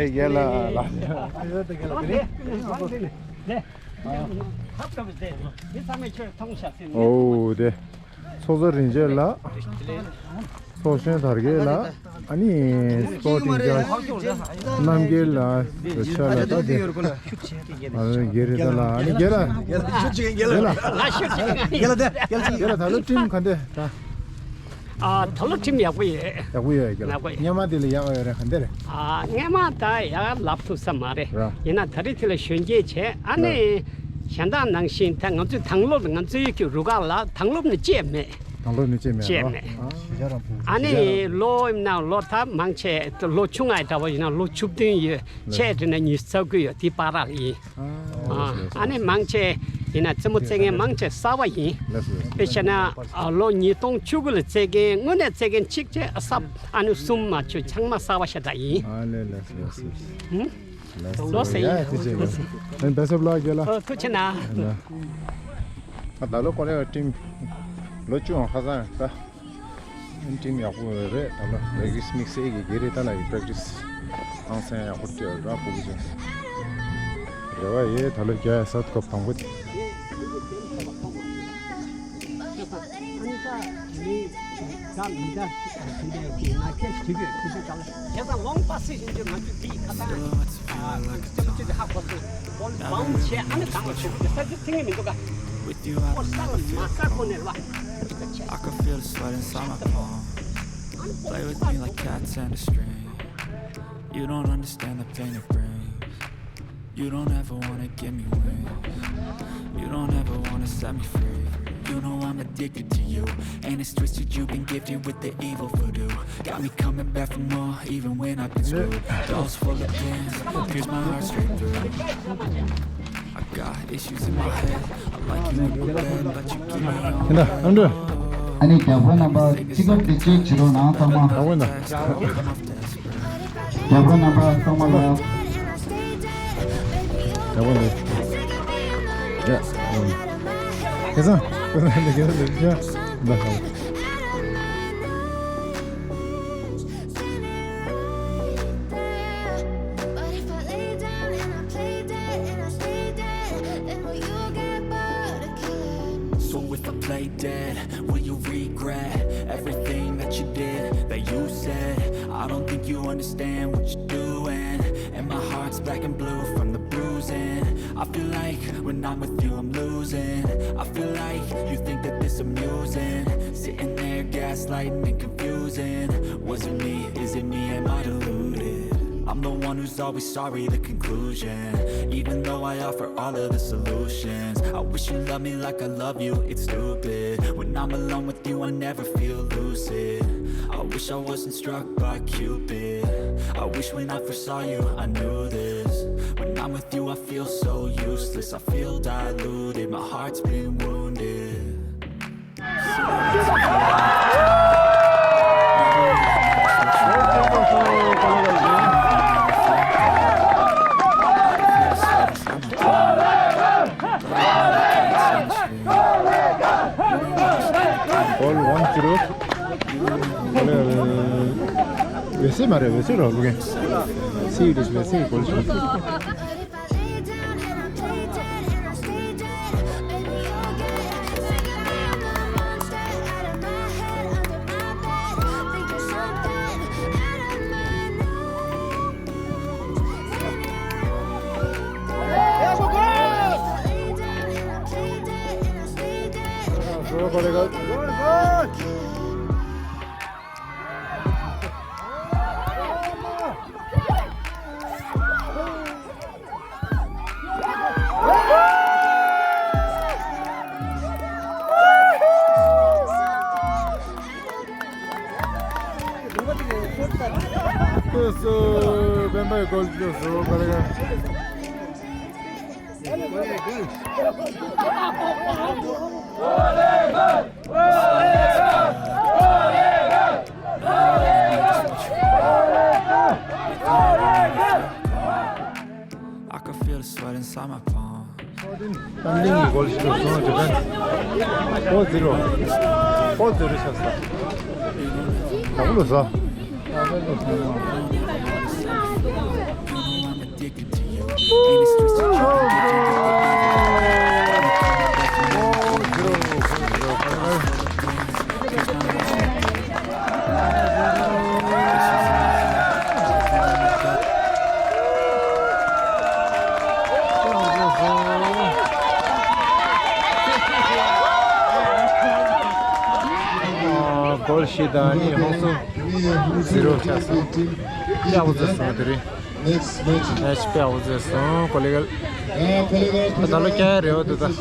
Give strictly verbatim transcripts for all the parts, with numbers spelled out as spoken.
རྒན་ལགས་ལ། ཨོ་དེ། ཚོགས་གཙོ་རིན་ཆེན་ལགས། ཚོགས་གཞོན་དར་རྒྱས་ལགས། ཨ་ནི་སྤོར་ཊི་ཨིན་ཅར་ཇི་རྣམ་རྒྱལ་ལགས། ཆ་ལ་ད་དེ། ཨ་རྒན་རེད་ད་ལགས། ཨ་ནི་རྒན་ལགས། རྒན་ལགས། རྒན་ལགས་ད་ལོ་ཁྲིམས་ག་འདྲ་ད། ཨ་ད་ལོ་ཁྲིམས་ཡག་པོ་ཡོད། ཡག་པོ་ཡོད་ཀྱི་ལགས། ཡག་པོ་ཡོད། སྔན་མ་དེ་ལས་ཡག་ཡོད་རེད། ག་འདྲ་རེད། ཨ་སྔན་མ་ད་ཡག་ལབ་ཐུབ་ས་མ་རེད། ར། ཡིན་ན་ད་རེས་དེ་ལ་གཞོན་སྐྱེས་བྱས། ཨ་ནི་གཞན་དག་ནང་བཞིན་ད་ང་ཚོའི་དྭང་སློབ་ང་ཚོའི་གི་རུ་ཁག་ལ་དྭང་སློབ་ནི་བཅད་མེད། དྭང་སློབ་ནི་བཅད་མེད། བཅད་ར། མེད། ཨ་ནི་ལོ་ཡིན་ན་ལོ་ད་མང་ཆེ་ལོ་ཆུང་ང་འདྲ་བོ་ཡིན་ན་ལོ་བཅུ་བདུན་ཡོད། ཆེ་དེ་ན་ཉི་ཤུ་རྩ་དགུ་ཡོད། དེ་བར་ར་ཡིན། ཨ་ནི་མང་ཆེ་ཡིན་ན་རྩེད་མོ་རྩེ་མཁན་མང་ཆེ་གསར་པ་ཡིན། དཔེ་བྱས་ན་ལོ་ཉིས་སྟོང་བཅུ་དགུ་ལ་རྩེ་མཁན་དངོས་གནས་རྩེ་མཁན་གཅིག་བྱས་གསར། ཨ་ནི་གསུམ་མ་བཅུ་ཚང་མ་གསར་པ་ཤ་སྟག་ཡིན། ཨ་ལེ་ལེ་ལེ་ལེ། ལོ་སེ་ཡིན། ཨ་ནི་བེ་སོབ་ལ་རྒྱལ་ལ། ཨོ་ཐུགས་རྗེ་གནང་། ད་ལོ་ཀོ་རེ་ཡ་ཊིམ་ལོ་བཅུ་ཧ་སང་ད། ཨིན་ཊིམ་ཡག་པོ་རེད། ད་ལོ་པེག་ཊིས་དམིགས་བསལ་གྱི་རྒྱལ་རེད། ད་ལ་ཡི་པེག་ཊིས་ཨང་སང་ཡག་པོ་སྤྲད་ར་ཕུག་ཅན་རེ་བ་ཡོད། ད་ལོ་རྒྱལ་ས་ཐོབ་དང་པོ་དེ། With you, I don't need to control. I can feel the sweat inside my palms. Play with me like cats and a string. You don't understand the pain it brings. You don't ever wanna give me wings. You don't ever wanna set me free. You know I'm addicted to you. And it's twisted, you've been gifted with the evil voodoo. Got me coming back for more, even when I've been screwed. Dolls full of pins, pierce my heart straight through. I got issues in my head. I like you in my bed, but you give me all. ཨ་ནི་རྒྱལ་པོ་རྣམ་པ་གཅིག་པ་འདི་གཅིག་བྱེད་རོགས་གནང་ཚང་མ། རྒྱལ་པོ་རྣམ་པ་ཚང་མ་ལ། རྒྱལ་པོ་ལ། ཡ། ཁེ་སང་། ཁེ་སང་ལ་ཁེ་སང་ལ་ཡ། ད་ཧ། So if I play dead, will you regret everything that you did, that you said? I don't think you understand what you're doing. And my heart's black and blue from the bruising. I feel like when I'm with you, I'm losing. I feel like you think that this amusing. Sitting there gaslighting and confusing. Was it me? Is it me? Am I deluded? I'm the one who's always sorry, the conclusion. Even though I offer all of the solutions, I wish you loved me like I love you, it's stupid. When I'm alone with you, I never feel lucid. I wish I wasn't struck by Cupid. I wish when I first saw you, I knew this. When I'm with you, I feel so useless. I feel diluted, my heart's been wounded. All one zero. ཝེ་སི་མ་རེད། ཝེ་སི་རོ་ལུག་གན། སི་ཡུ་ཏི་ཝེ་སི་གོལ་ཞིག I can feel the sweat inside my palms. Four zero. Four zero ཆགས་སོང་། ད་ག་ལོ་ཟ། གོལ་ཤི་དང་ནི་ཧོང་སུ་ཛི་རོ་ཆགས་སོང་། ཡག་པོ་བཟོས་སོང་དེ་རིང་། Next match. Match དཔེ་ཡག་པོ་བཟོས་སོང་། ཀོ་ལི་གལ། ད་ལོ་སྐྱ་རེ་བ་འདུག་ད།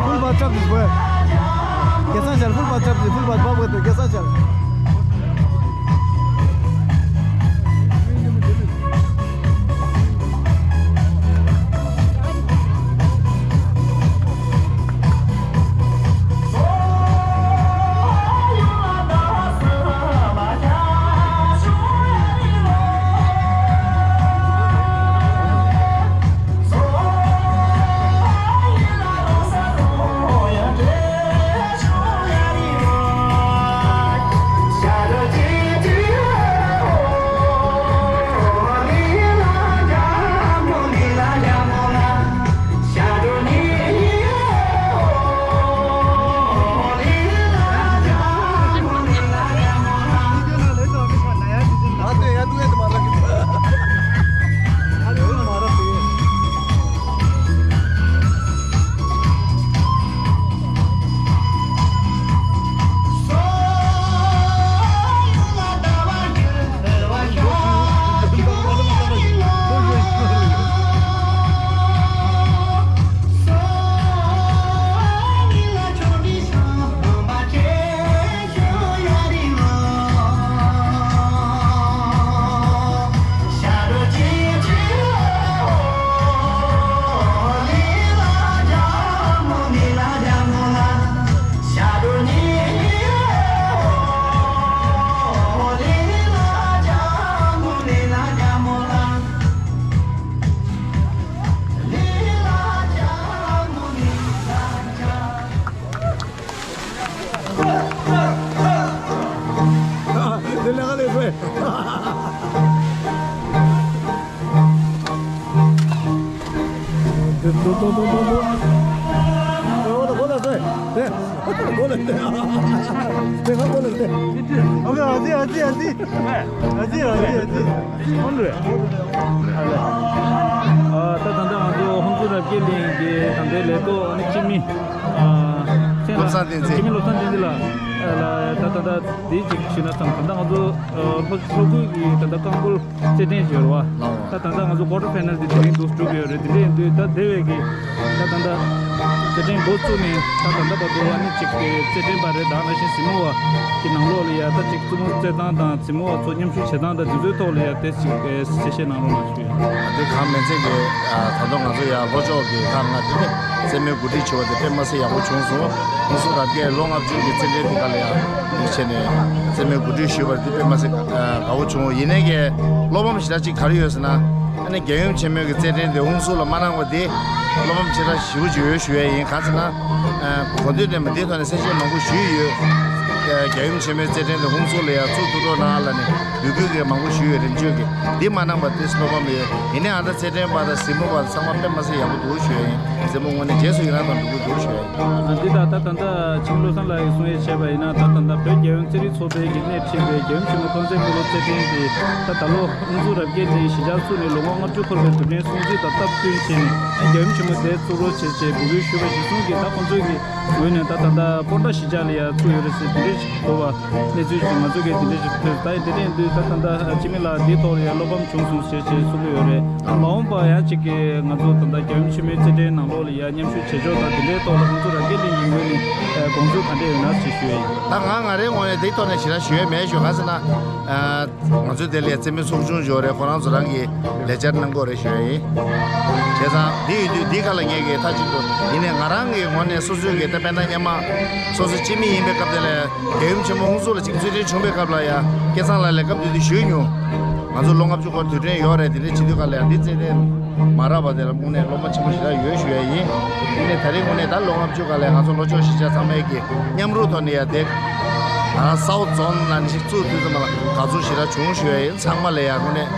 Full bass chap this boy. Kesa chal, full bass chap this, full bass bab kate, kesa chal. ཨ། ད་ད་ལྟ་ང་ཚོ་ཧོང་ཀྲུའུ་རབ་རྒྱས་གླིང་གི་ད་ལྟའི་ལས་ཐོག་ཨ་ནི་སྤྱི་མི་ཨ་མཚན་ལ་ བསམ་གཏན་འཛིན། སྤྱི་མི་བློ་བཟང་བསྟན་འཛིན་ལགས། ལ་ད་ད་ལྟ་དེའི་ཅིག་ཞུས་ན་བསམ། ད་ལྟ་ང་ཚོ་ལྷོ་ལྷོ་ཁུལ་གྱི་ད་ལྟ་རྐང་སྤོལ་རྩེད་འགྲན་ཞུ་བ་རེད་བ། ད་ད་ལྟ་ང་ཚོ་ཀོ་ཊར་ཕའི་ནལ་དེ་དེ་རིང་འདུག་གྲུབ་ཡོད་རེད། དེ་འདྲ་ཡིན་དུས་ད་དེ་བས་ཀྱི་ད་ད་ལྟ་རྩེད་འགྲན་འགོ་བཙུགས་ནས་ད་ད་ལྟ་བར་དུ་ཨ་ནི་ཅིག་གི་རྩེད་འགྲན་པ་རེད། ད་ནང་བཞིན་གཟིགས་མོ་བ་གི་ནང་ལོགས་ལ་ཡ་ད་ཅིག་རྩེད་མོ་རྩེད་སྟངས་དང་གཟིགས་མོ་བ་ཚོ་མཉམ་ཞུགས་བྱེད་སྟངས་དང་དེ་ཚོའི་ཐོག་ལ་ཡ་དེ་ཅིག་གི་གསལ་བཤད་གནང་རོགས་གནང་ཞུ་ཡ། དེ་གང་མིན་ཚད་ཀྱི་ད་དུང་ང་ཚོ་ཡ་ལྷོ་ཕྱོགས་ཀྱི་ཁག་ལྔ་དེ་ནས་རྩེད་མོའི་གོ་སྒྲིག་བྱས་པ་དེ་དཔེ་མ་སྲིད་ཡག་པོ་བྱུང་སོང་། ཧུན་སུར་རབ་རྒྱས་ལོ་ལྔ་བཅུ་གི་རྩེད་འགྲན་དེ་ག་ལ་ཡ་བྱས་ནས་རྩེད་མོའི་གོ་སྒྲིག་ཞུས་པ་དེ་དཔེ་མ་སྲིད་དགའ་པོ་བྱུང་། ཡིན་ནའི་ཀྱི་བློ་ཕམ་ཞེ་དྲག་ཅིག་ག་རེ་ཡོད་ཟེར་ན། ཨ་ནི་རྒྱལ་ཡུམ་ཆེན་མོའི་གི་རྩེད་འགྲན་དེ་ཧུན་སུར་ལ་མ་གནང་བ་དེ་བློ་ཕམ་ཆེ་དྲགས་ཞེ་པོ་ཅིག་ཡོད་ཞུ་ཡ་ཡིན། གང་ཟེར་ན། ཨ་གོ་ཐོས་དེ་མ་དེའི་ཐོག་ནས་གསལ་བཤད་མང་པོ་ཞུས་ཡོད། ཨ་རྒྱལ་ཡུམ་ཆེན་མོའི་རྩེད་འགྲན་དེ་ཧུན་སུར་ལ་ཡ་ཚུར་ཐུགས་སྤྲོ་གནང་ལབ་ནས་འབོད་སྐུལ་གི་མང་པོ་ཞུས་ཡོད། རིམ་བྱོན་གྱིས་འདི་མ་གནང་བ་དེ་བློ་ཕམ་ཡོད། ཡིན་ནའི་ཨ་ད་རྩེད་འགྲན་པ་དང་གཟིགས་མོ་བ་ཚང་མ་དཔེ་མ་སྲིད་ཡག་པོ་འདུག་ཞུ་ཡ་ཡིན། རྩེད་མོ་དངོས་གནས་རྗེས་སུ་ཡི་རང་དང་འགྲོ་གི་འདུག་ཞུ་ཡ་ཡིན། ཨ་འདི་ད་ད་ད་ལྟ་ཆིང་བློ་བཟང་ལགས་ཀྱིས་གསུང་ཡས་བྱས་པ་ཡིན་ན། ད་ད་ལྟ་བོད་རྒྱལ་ཡོངས་རྩེད་རིགས་ཚོགས་པའི་གི་སྣེ་ཁྲིད་པའི་རྒྱལ་ཡུམ་ཆེན་མོ་རྐང་རྩེད་སྤོ་ལོ་རྩེད་འགྲན་དེ་ད་ད་ལོ་ཧུན་སུར་རབ་རྒྱས་གླིང་གཞིས་ཆགས་བཙུགས་ནས་ལོ་ངོ་ལྔ་བཅུ་འཁོར་བའི་དུས་དྲན་སྲུང་བརྩི་དང་སྟབས་བསྟུན་བྱས་ནས་རྒྱལ་ཡུམ་ཆེན་མོ་དེ་བཙུགས་རོགས་བྱེད་ཅེས་འབོད་སྐུལ་ཞུས་པ་གཞིར་བཟུང་གིས་ད་ཁོང་ཚོའི་གི་ངོས་ནས་ད་ད་ལྟ་སྤོན་ཊ་གཞིས་ཆགས་ལ་ཡ་བཙུགས་ཡོད་རེད་ཟེར་དེ་འདྲའི་ཞིག་གོ་བ་གནས་ཚུལ་ཞིག་ང་ཚོ་གིས་དེ་འདྲའི་ཞིག་ཐོས། ད་ཡིན་དེ་འདྲ་ཡིན་དུས་ད་ད་ལྟ་སྤྱི་མི་ལགས་འདིའི་ཐོག་ལ་ཡ་བློ་ཕམ་བྱུང་སོང་ཞེས་ཞེས་གསུང་གི་ཡོད་རེད། ད་མ་འོངས་པ་ཡང་གཅིག་གི་ང་ཚོ་ད་ལྟ་རྒྱལ་ཡུམ་ཆེན་མོའི་རྩེད་འགྲན་ནང་ལོགས་ལ་ཡ་མཉམ་ཞུགས་བྱེད་ཕྱོགས་དང་དེ་འདྲའི་ཐོག་ལ་ཁོང་ཚོ་རང་སྐད་གླིང་གི་ངོས་ནས་དགོངས་ཚུལ་ག་འདྲ་ཡོད་ན་ཞེས་ཞུ་ཡ་ཡིན། ད་ང་ང་རའི་ངོས་ནས་དེའི་ཐོག་ནས་ཞེ་དྲག་ཞུ་ཡ་མེད་ཞུ། གང་ཟེར་ན། ང་ཚོའི་དེ་ལ་རྩེད་མོའི་ཚོགས་ཆུང་ཡོད་རེད། ཁོ་རང་ཚོ་རང་གི་ལས་འཆར་གནང་གི་ཡོད་རེད་ཞུ་ཡ་ཡིན། བྱས་ཙང་འདི་ཡོད་དུས་འདི་ག་ལ་ངས་ཀྱི་མཐའ་གཅིག་ཏུ་ཡིན་ནའི་ང་རང་གི་ངོས་ནས་སོ་སོའི་གི་ད་དཔེར་ན་སྔོན་མ་སོ་སོ་སྤྱི་མི་ཡིན་པའི་སྐབས་དེ་ལ་རྒྱལ་ཡུམ་ཆེན་མོ་ཧུན་སུར་ལ་གཅིག་རྩེད་འགྲན་བྱུང་བའི་སྐབས་ལ་ཡ་སྐལ་བཟང་ལགས་ལ་སྐབས་དེ་དུས་ཞུས་མྱོང་། ང་ཚོ་ལོ་ལྔ་བཅུ་འཁོར་དུས་དྲན་ཡོད་རེད། དེ་འདྲའི་བྱེད་དུས་ག་ལ་ཡ་འདི་རྩེད་འགྲན་མ་རག་པ་དེ་ལ་དངོས་གནས་བློ་ཕམ་ཆེན་པོ་ཞེ་དྲག་ཡོད་ཞུ་ཡ་ཡིན། ཡིན་ནའི་ད་རེས་དངོས་གནས་ད་ལོ་ལྔ་བཅུ་ག་ལ་ཡ་ང་ཚོ་ལྷོ་ཕྱོགས་གཞིས་ཆགས་ཚང་མའི་གི་མཉམ་རུབ་ཐོག་ནས་ཡ་དེ། ཨ་སའོ་ཛོན་ནང་ཞིག་བཙུགས་དུས་ཙམ་ལ་དགའ་ཚོར་ཞེ་དྲག་བྱུང་ཞུ་ཡ་ཡིན། ཚང་མ་ལ་ཡ་དངོས་གནས་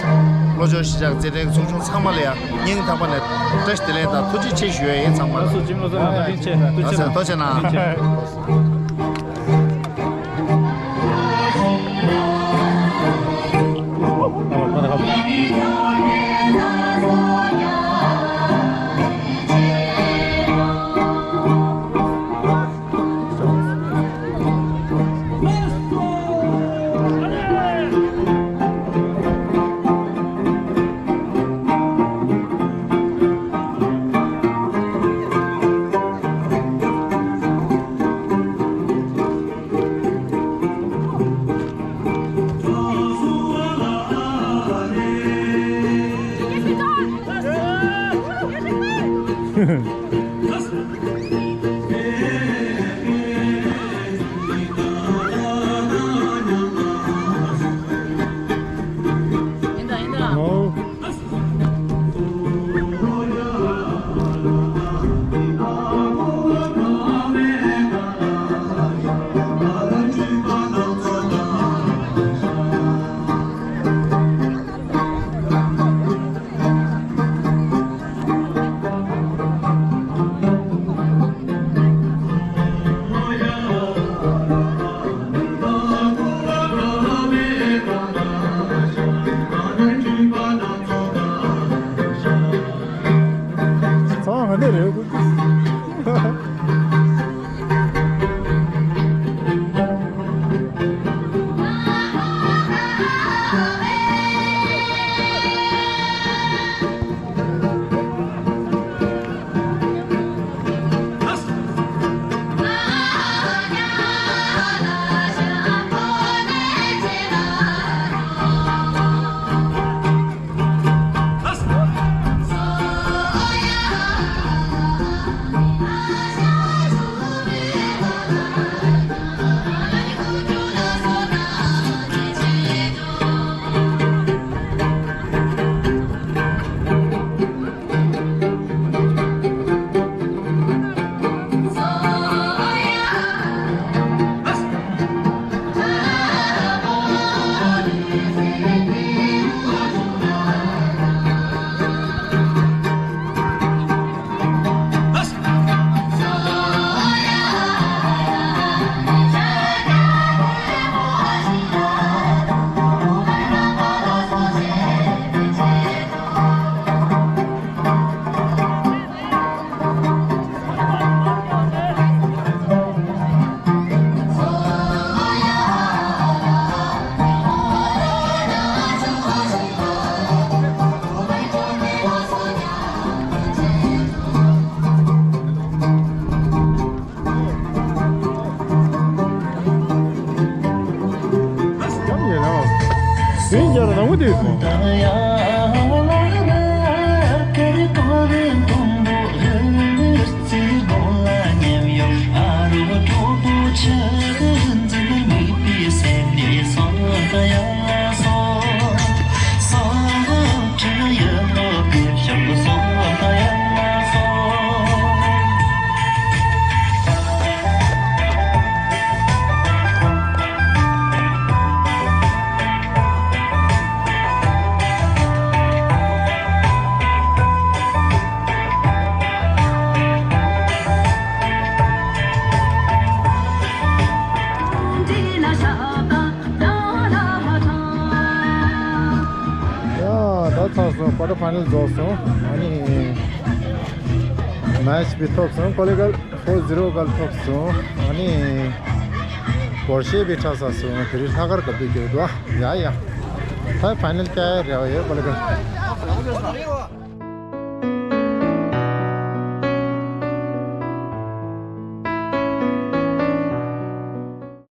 ལྷོ་ཕྱོགས་གཞིས་ཆགས་རྩེད་འགྲན་གྱི་ཚོགས་ཆུང་ཚང་མ་ལ་ཡ་སྙིང་ཐག་པ་ནས་བཀྲ་ཤིས་བདེ་ལེགས་དང་ཐུགས་རྗེ་ཆེ་ཞུ་ཡ་ཡིན། ཚང་མ་ལ། ལགས་སོ། སྤྱི་མི་བློ་བཟང་ལགས་བཀའ་དྲིན་ཆེ། ཐུགས་རྗེ་ཆེ་གནང་། ཐུགས་རྗེ་ཆེ་གནང་། ཚང་མ་ནི་རེད། ཡ། ད་ཚར་སོང་། ཀོ་ཊར་ཕའི་ནལ་རྫོགས་སོང་། ཨ་ནི་མེ་ཆི་བི་ཐོབ་སོང་། ཀོ་ལི་གལ་ཕོར་ཛི་རོ་གལ་ཐོབ་སོང་། ཨ་ནི་པོར་ཤེ་བི་ཁྲ་ས་སོང་། དེ་རིང་ལྷག་དཀར་གབ་དུས་ཀྱི་འདུག་ཡ་ཡ། ད་ཕའི་ནལ་ཀ་རེ་བ་ཡོད། ཀོ་ལི་གལ།